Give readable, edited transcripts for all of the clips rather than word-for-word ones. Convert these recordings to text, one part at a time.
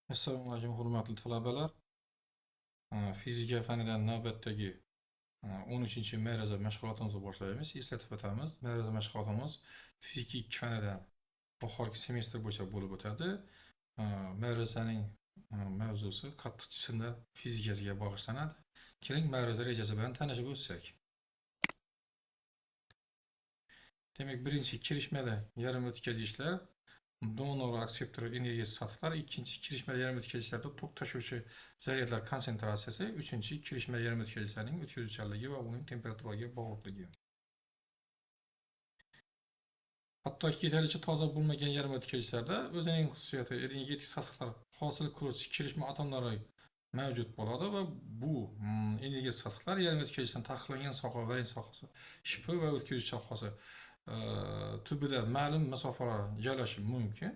Assalomu alaykum, hurmatli talabalar. Fizika fanidan navbatdagi 13-ma'ruza mashg'ulotimizni boshlaymiz. Eslatib o'tamiz, ma'ruza mashg'ulotimiz fizika 2 fanidan oxirgi semestr bo'yicha bo'lib o'tadi. Ma'ruzaning mavzusi qattiq jismlar fizikasiga bag'ishlanadi. Keling, ma'ruza rejasi bilan tanishib o'tsak. Demak, birinchi kirishmali yarim o'tkazgichlar, donor akseptor energiyasi sathlar, ikkinchi kirishmali yarim o'tkazgichlarda tok tashuvchi zaryadlar konsentratsiyasi, uchinchi kirishmali yarim o'tkazgichlarning o'tkazuvchanligi va uning temperaturaga bog'liqligi. Hattoki yetarlicha toza bo'lmagan yarim o'tkazgichlarda o'zining xususiyati energetik sathlar hosil qiluvchi kirishma atomlari mavjud bo'ladi va bu energiya sathlar yarim o'tkazgichdan taqiqlangan soha, valent sohasi, shp va o'tkazuvchi sohasi tubida ma'lum masofalar joylashishi mumkin.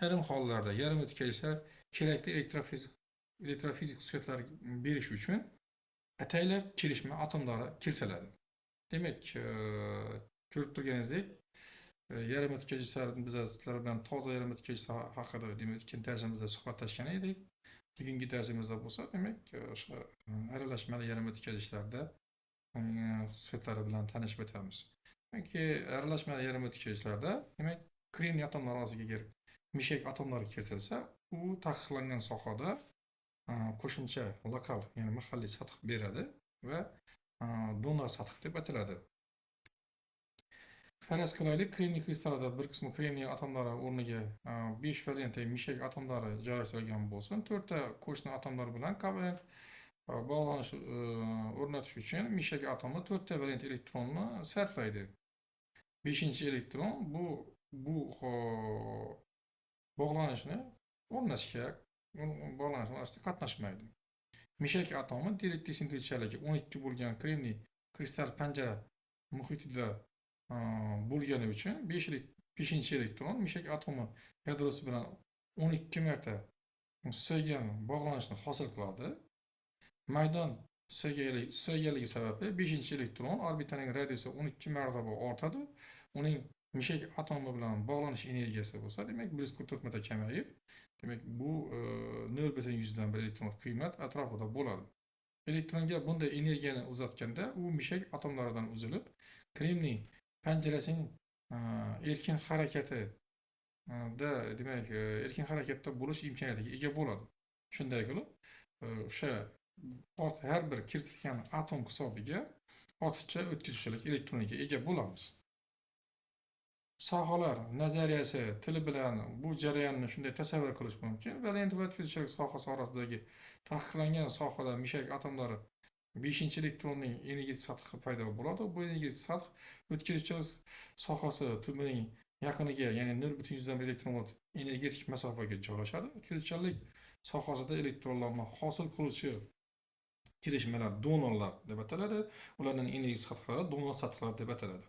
Ayrim hollarda yarim o'tkazgichlar kerakli elektrofizik xususiyatlar berish uchun ataylab kirishma atomlari kiritiladi. Demak, ko'rib turganingizdek, yarim o'tkazgichlar biz sizlar bilan toza yarim o'tkazgichlar haqida demak o'tgan darsimizda suhbatlashgan edik. Bugungi darsimizda bo'lsa, demak, o'sha aralashmali yarim o'tkazgichlarda xususiyatlari bilan tanishib o'tamiz. Demak, aralashmali yarim o'tkazgichlarda, demak, kremniy atomlari orasiga agar mishak atomlari kiritilsa, u taqiqlangan sohada qo'shimcha lokal, ya'ni mahalliy sath beradi va donor sath deb ataladi. Faraz qilaylik, kremniy kristalida bir qismi kremniy atomlari o'rniga 5 valentli mishak atomlari joylashtirilgan bo'lsin, 4 ta qo'shni atomlar bilan kovalent bog'lanish o'rnatish uchun mishak atomi 4 ta valent elektronni sarflaydi. 5 elektron bu bog'lanishni o'rnatishga, bog'lanishni o'rnatishda qatnashmaydi. Mishak atomi dielektrik sintetizchaligi 12 bo'lgan kremniy kristal panjara muhitida bo'lgani uchun 5 elektron mishak atomi yadrosi bilan 12 marta susaygan bog'lanishni hosil qiladi. Maydon susayganligi sababli 5 elektron orbitaning radiusi 12 marotaba ortadi. Uning mishak atomi bilan bog'lanish energiyasi bo'lsa, demak, 144 marta kamayib, demak, bu 0,1 elektron qiymat atrofida bo'ladi. Elektronga bunday energiyani uzatganda u mishak atomlaridan uzilib, kremniy panjarasining erkin harakatida, demak, erkin harakatda bo'lish imkoniyatiga ega bo'ladi. Shunday qilib, o'sha har bir kiritilgan atom hisobiga ortiqcha o'tkazuvchilik elektroniga ega bo'lamiz. Sohalar nazariyasi tili bilan bu jarayonni shunday tasavvur qilish mumkin. Valent va o'tkazuvchilik sohasi orasidagi taqiqlangan sohada mishak atomlari 5 elektronning energetik sathi paydo bo'ladi. Bu energetik sath o'tkazuvchilik sohasi tubining yaqiniga, ya'ni 0,1 elektron volt energetik masofaga joylashadi. O'tkazuvchanlik sohasida elektronlarni hosil qiluvchi kirishmalar donorlar deb ataladi. Ularning energetik sathlari donor sathlari deb ataladi.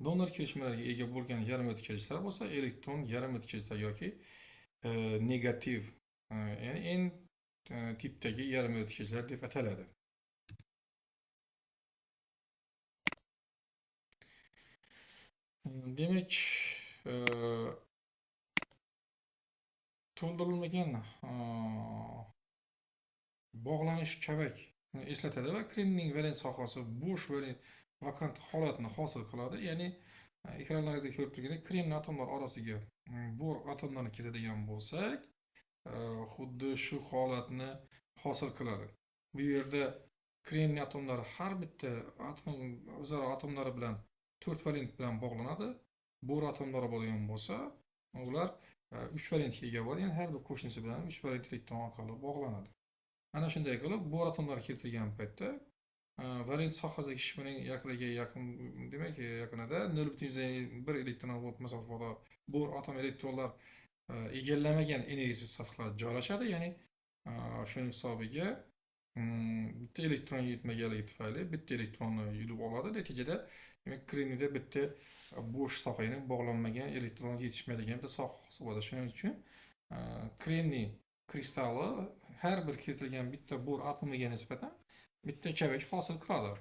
Donor kirishmalarga ega bo'lgan yarim o'tkazgichlar bo'lsa, elektron yarim o'tkazgichlar yoki negativ, ya'ni N tipdagi yarim o'tkazgichlar deb ataladi. Demak, to'ldirilmagan bog'lanish kavak eslatadi va kremniyning valent sohasi bo'sh valent vakant holatini hosil qiladi. Ya'ni ekranlaringizda ko'rib turgandek, kremniy atomlar orasiga bor atomlarni kiritadigan bo'lsak, xuddi shu holatni hosil qiladi. Bu yerda kremniy atomlari har bitta atom o'zaro atomlari bilan 4 valent bilan bog'lanadi. Bor atomlari bo'lgan bo'lsa, ular 3 valentga ega bo'ladi. Ya'ni har bir qo'shnisi bilan 3 valent elektron orqali bog'lanadi. Ana shunday qilib, bor atomlar kiritilgan paytda valent sohasidagi shishmaning yaqiniga yaqin, demak, yaqinida 0,1 elektron volt masofada bor atom elektronlar egallamagan energiya sathlar joylashadi. Ya'ni shuning hisobiga bitta elektron yetmaganligi tufayli bitta elektronni yulib oladi. Natijada, demak, kremniyda bitta bo'sh soha, ya'ni bog'lanmagan elektron yetishmaydigan bitta soha hosil bo'ladi. Shuning uchun kremniy kristalli har bir kiritilgan bitta bor atomiga nisbatan bitta kavak hosil qiladi.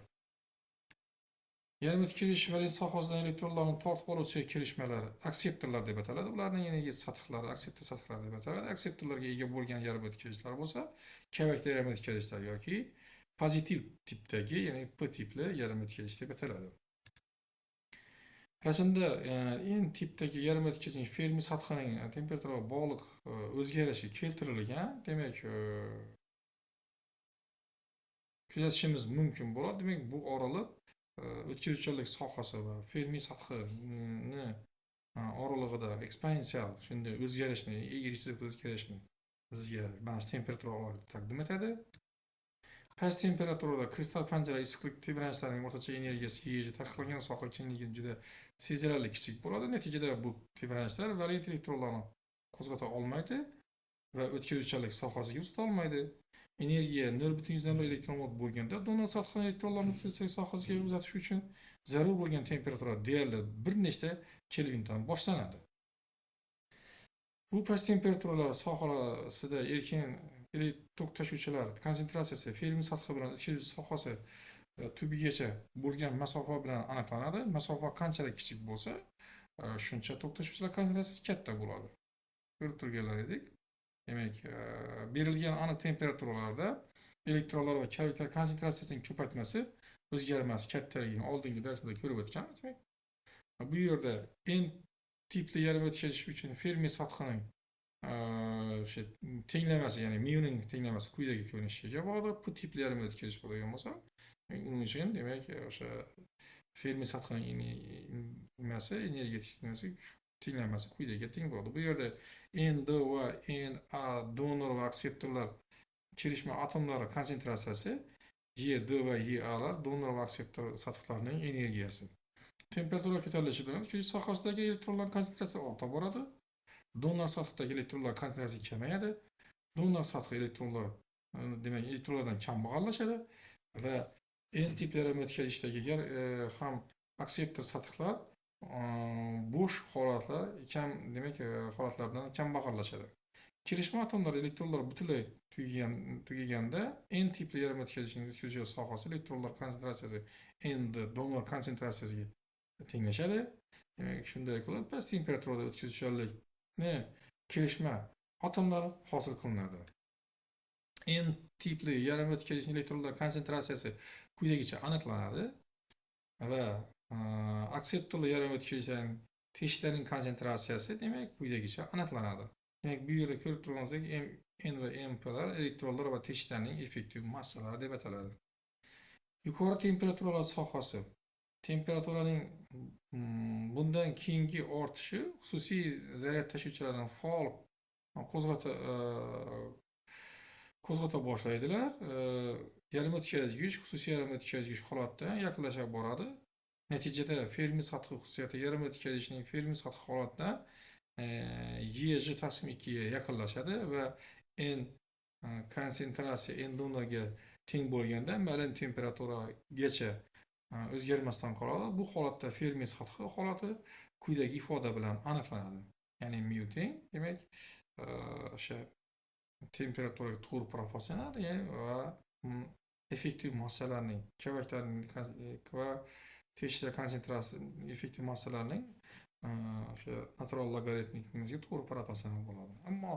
Yarim o'tkazish valent sohasidan elektronlarni tortib oluvchi kirishmalar akseptorlar deb ataladi. Ularning energiya sathlari akseptor sathlari deb ataladi. Akseptorlarga ega bo'lgan yarim o'tkazgichlar bo'lsa, kavakda yarim o'tkazgichlar yoki pozitiv tipdagi, ya'ni P tipli yarim o'tkazgich deb ataladi. Rasmda N tipdagi yarim o'tkazgichning Fermi sathining temperaturaga bog'liq o'zgarishi keltirilgan. Demak, kuzatishimiz mumkin bo'ladi. Demak, bu oraliq o'tkazuvchanlik sohasi va Fermi sathini oralig'ida eksponensial shunday o'zgarishni, egri chiziqda o'zgarishni bizga mana shu temperatura orqali taqdim etadi. Past temperaturada kristal panjara issiqlik tebranishlarining o'rtacha energiyasi EJ taqiqlangan soha kengligi juda sezilarli kichik bo'ladi. Natijada bu tebranishlar valent elektronlarni qo'zg'ata olmaydi va o'tkazuvchanlik sohasiga uzata olmaydi. Energiya 0,1 elektron volt bo'lganda donor sathidan elektronlarni o'tkazuvchanlik sohasiga uzatish uchun zarur bo'lgan temperatura deyarli bir nechta kelvindan boshlanadi. Bu past temperaturalar sohasida erkin tok tashuvchilar konsentratsiyasi Fermi sathi bilan o'tkazish sohasi tubigacha bo'lgan masofa bilan aniqlanadi. Masofa qanchalik kichik bo'lsa, shuncha tok tashuvchilar konsentratsiyasi katta bo'ladi. Ko'rib turganlaringizdek, demak, berilgan aniq temperaturalarda elektronlar va kaviklar konsentratsiyasining ko'paytmasi o'zgarmasi kattaligini oldingi darsimda ko'rib o'tganmiz. Demak, bu yerda N tipli yarim o'tkazish uchun Fermi sathining o'sha tenglamasi, ya'ni mu-ning tenglamasi quyidagi ko'rinishga ega bo'ladi. P tipli yarim o'tkazish bo'ladigan bo'lsa, uning uchun demak o'sha Fermi sathining nimasi, energetik nimasi tenglamasi quyidagiga teng bo'ladi. Bu yerda N, D va N, A donor va akseptorlar kirishma atomlari konsentratsiyasi, E, D va E, A lar donor va akseptor sathlarining energiyasi. Temperatura ko'tarilishi bilan o'tkazish sohasidagi elektronlar konsentratsiyasi orta boradi. Donor sathdagi elektronlar konsentratsiyasi kamayadi. Donor sathi elektronlar, demak, elektronlardan kambag'allashadi va N tipli yarim o'tkazgishdagi ham akseptor sathlar bo'sh holatlar kam, demak, holatlardan kambag'allashadi. Kirishma atomlar elektronlar butunlay tugaganda N tipli yarim o'tkazishning o'tkazish sohasi elektronlar konsentratsiyasi N D donor konsentratsiyasiga tenglashadi. Demak, shunday qilib past temperaturada o'tkazuvchanlikni kirishma atomlari hosil qilinadi. N tipli yarim o'tkazishning elektronlar konsentratsiyasi quyidagicha aniqlanadi va akseptorli yarim o'tkazishlarning teshiklarning konsentratsiyasi demak quyidagicha aniqlanadi. Demak, bu yerda ko'rib turganingizdek N va M Plar elektronlar va teshiklarning effektiv massalari deb ataladi. Yuqori temperaturalar sohasi. Temperaturaning bundan keyingi ortishi xususiy zaryad tashuvchilarning faol qo'zg'ata boshlaydilar. Yarim o'tkazgich, xususiy yarim o'tkazgich holatdan yaqinlasha boradi. Natijada Fermi sathi xususiyati yarim o'tkazgichning Fermi sathi holatidan E J taqsim 2ga yaqinlashadi va N konsentratsiya N donorga teng bo'lganda ma'lum temperaturagacha o'zgarmasdan qoladi. Bu holatda Fermi sathi holati quyidagi ifoda bilan aniqlanadi. Ya'ni mu teng, demak, o'sha temperaturaga to'g'ri proporsional, ya'ni va effektiv massalarning, kavaklarning va teshiklar konsentratsiyasi effektiv massalarning o'sha natural logaritmimizga to'g'ri proporsional bo'ladi. Ammo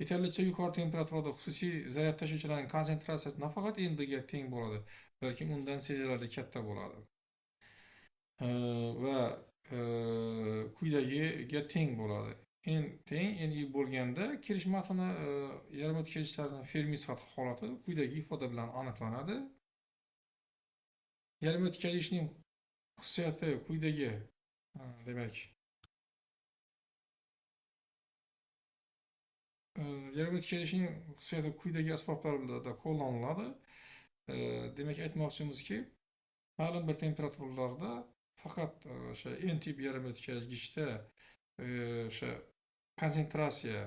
yetarlicha yuqori temperaturada xususiy zaryad tashuvchilarning konsentratsiyasi nafaqat N D ga teng bo'ladi, balki undan sezilarli katta bo'ladi. Va quyidagiga teng bo'ladi. N teng N I bo'lganda kirishma atomi yarim o'tkazgichlarning Fermi sathi holati quyidagi ifoda bilan aniqlanadi. Yarim o'tkazgichning xususiyati quyidagi, demak, yarim o'tkazgichning xususiyati quyidagi asboblarda qo'llaniladi. Demak, aytmoqchimizki, ma'lum bir temperaturalarda faqat o'sha N tip yarim o'tkazgichda o'sha konsentratsiya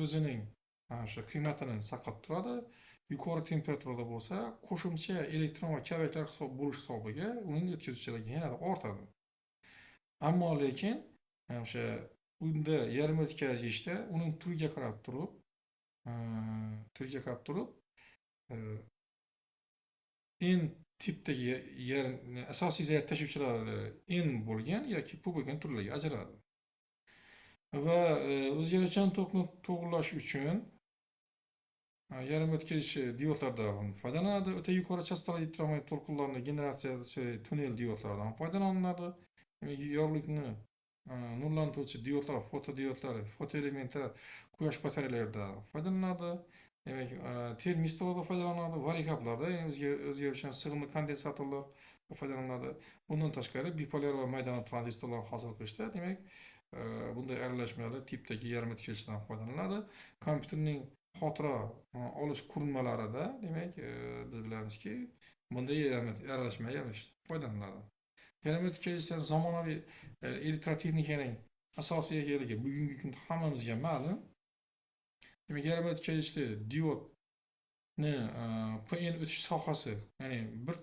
o'zining o'sha qiymatini saqlab turadi. Yuqori temperaturada bo'lsa, qo'shimcha elektron va kavaklar bo'lish hisobiga uning o'tkazuvchiligi yanada ortadi. Ammo lekin o'sha unda yarim o'tkazgichda uning turiga qarab turib, N Tipdagi asosiy zaryad tashuvchilari N bo'lgan yoki P bo'lgan turlarga ajraladi. Va o'zgaruvchan tokni to'g'rilash uchun yarim o'tkazuvchi diodlardan foydalaniladi. O'ta yuqori chastotali elektromagnit to'lqinlarni generatsiyachi tunnel diodlaridan foydalaniladi. Demak, yorug'likni nurlantiruvchi diodlar, fotodiodlar, fotoelementlar quyosh batareyalarida foydalaniladi. Demak, termistorlarda foydalaniladi, varikaplarda, ya'ni o'zgaruvchan sig'imli kondensatorlar foydalaniladi. Bundan tashqari bipolar va maydon tranzistorlarni hosil qilishda, demak, bunday aralashmali tipdagi yarim o'tkazgichdan foydalaniladi. Kompyuterning xotira olish qurilmalarida, demak, biz bilamizki, bunday aralashma foydalaniladi. Yarim o'tkazgichlar zamonaviy elektrotexnikaning asosiy ekanligi bugungi kunda hammamizga ma'lum. Demak, yarim o'tkazgichli diodni PN o'tish sohasi, ya'ni bir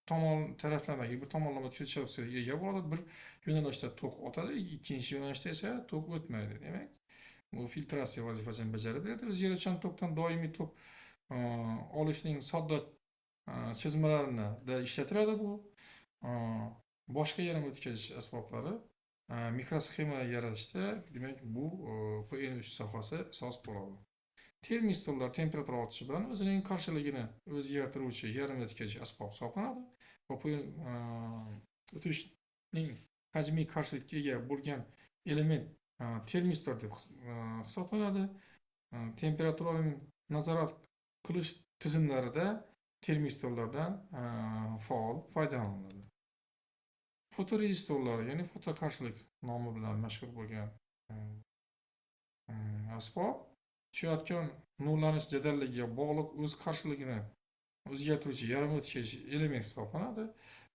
tomon taraflamaga, bir tomonlama o'tkazish xususiyatiga ega bo'ladi. Bir yo'nalishda tok o'tadi, ikkinchi yo'nalishda esa tok o'tmaydi. Demak, bu filtratsiya vazifasini bajarib beradi. O'zgaruvchan tokdan doimiy tok olishning sodda chizmalarini ishlatiladi bu. Boshqa yarim o'tkazish asboblari mikrosxema yaratishda, demak, bu PN o'tish sohasi asos bo'ladi. Termistorlar temperatura ortishi bilan o'zining qarshiligini o'zgartiruvchi yarim o'tkazish asbob hisoblanadi va PN o'tishning hajmiy qarshilikka ega bo'lgan element termistor deb hisoblanadi. Temperaturaning nazorat qilish tizimlarida termistorlardan faol foydalaniladi. Fotorezistorlar, ya'ni fotoqarshilik nomi bilan mashhur bo'lgan asbob tushayotgan nurlanish jadalligiga bog'liq o'z qarshiligini o'zgartiruvchi yarim o'tkazish element hisoblanadi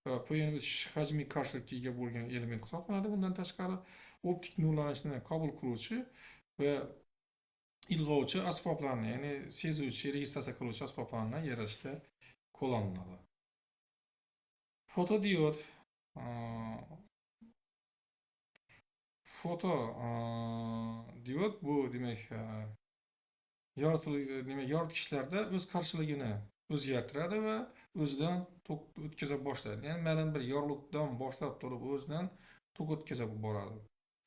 va PN o'tish hajmiy qarshilikka ega bo'lgan element hisoblanadi. Bundan tashqari optik nurlanishni qabul qiluvchi va ilg'ovchi asboblarni, ya'ni sezuvchi, registratsiya qiluvchi asboblarni yaratishda qo'llaniladi. Fotodiod fotodiod bu, demak, yoritgichlarda o'z qarshiligini o'zgartiradi va o'zidan tok o'tkaza boshlaydi. Ya'ni ma'lum bir yorug'likdan boshlab turib o'zidan tok o'tkaza boradi.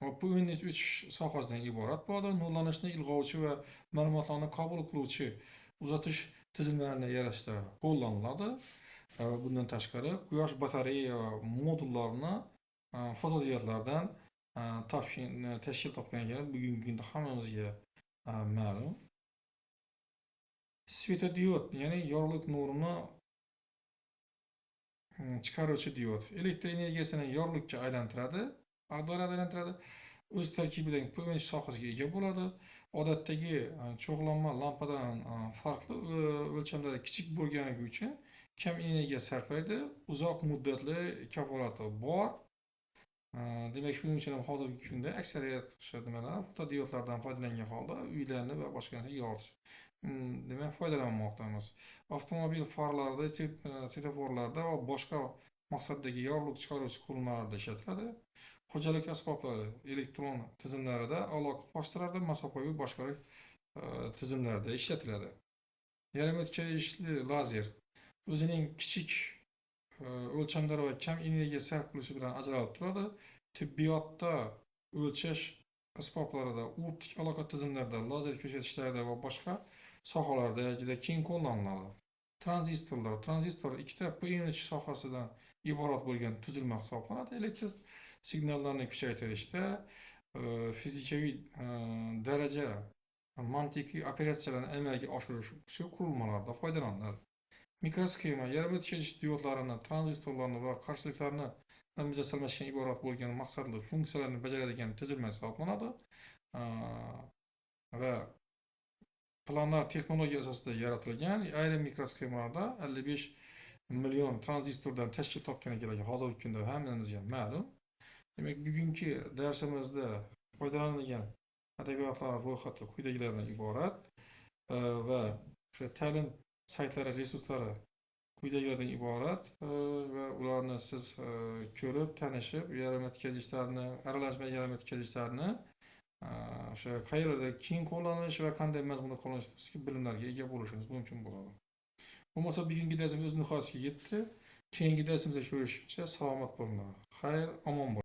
Va bu o'tish sohasidan iborat bo'ladi. Nurlanishni ilg'ovchi va ma'lumotlarni qabul qiluvchi uzatish tizimlarini yaratishda qo'llaniladi. Bundan tashqari quyosh batareya va modullarini fotodiodlardan tashkil topgan ekani bugungi kunda hammamizga ma'lum. Svetodiod, ya'ni yorug'lik nurini chiqaruvchi diod, elektr energiyasini yorug'likka aylantiradi, aylantiradi. O'z tarkibidagi PN sohasiga ega bo'ladi. Odatdagi cho'g'lanma lampadan farqli o'lchamlari kichik bo'lganligi uchun kam energiya sarflaydi, uzoq muddatli kafolati bor. Demak, shuning uchun ham hozirgi kunda aksariyat o'sha nimalar fotodiodlardan foydalangan holda uylarni va boshqa narsa yoritish, demak, foydalanmoqdamiz. Avtomobil farlarida, svetoforlarda va boshqa maqsaddagi yorug'lik chiqaruvchi qurilmalarda ishlatiladi. Xo'jalik asboblari, elektron tizimlarida, aloqa vositalarida, masofaviy boshqaruv tizimlarida ishlatiladi. Yarim o'tkazgichli lazer o'zining kichik o'lchamlari va kam energiya sarf qilishi bilan ajralib turadi. Tibbiyotda o'lchash asboblarida, optik aloqa tizimlarida, lazer ko'rsatishlarida va boshqa sohalarda juda keng qo'llaniladi. Tranzistorlar. Tranzistor ikkita PN sohasidan iborat bo'lgan tuzilma hisoblanadi. Elektr signallarni kuchaytirishda, fizikaviy daraja mantiqiy operatsiyalarni amalga oshirish uchun qurilmalarda foydalaniladi. Mikrosxema yarim o'tkazish diodlarini, tranzistorlarni va qarshiliklarni mujassamlashdan iborat bo'lgan maqsadli funksiyalarni bajaradigan tuzilma hisoblanadi. Va planar texnologiya asosida yaratilgan ayrim mikrosxemalarda 55 million tranzistordan tashkil topgan ekanligi hozirgi kunda hammamizga ma'lum. Demak, bugungi darsimizda foydalanilgan adabiyotlar ro'yxati quyidagilardan iborat va o'sha ta'lim saytlari, resurslari quyidagilardan iborat va ularni siz ko'rib, tanishib, yarim o'tkazgichlarni, aralashma yarim o'tkazgichlarni o'sha qayerlarda keng qo'llanilishi va qanday mazmunda qo'llanilishi bilimlarga ega bo'lishingiz mumkin bo'ladi. Bo'lmasa bugungi darsimiz o'z nihoyasiga yetdi. Keyingi darsimizda ko'rishguncha salomat bo'linglar. Xayr, omon bo'ling.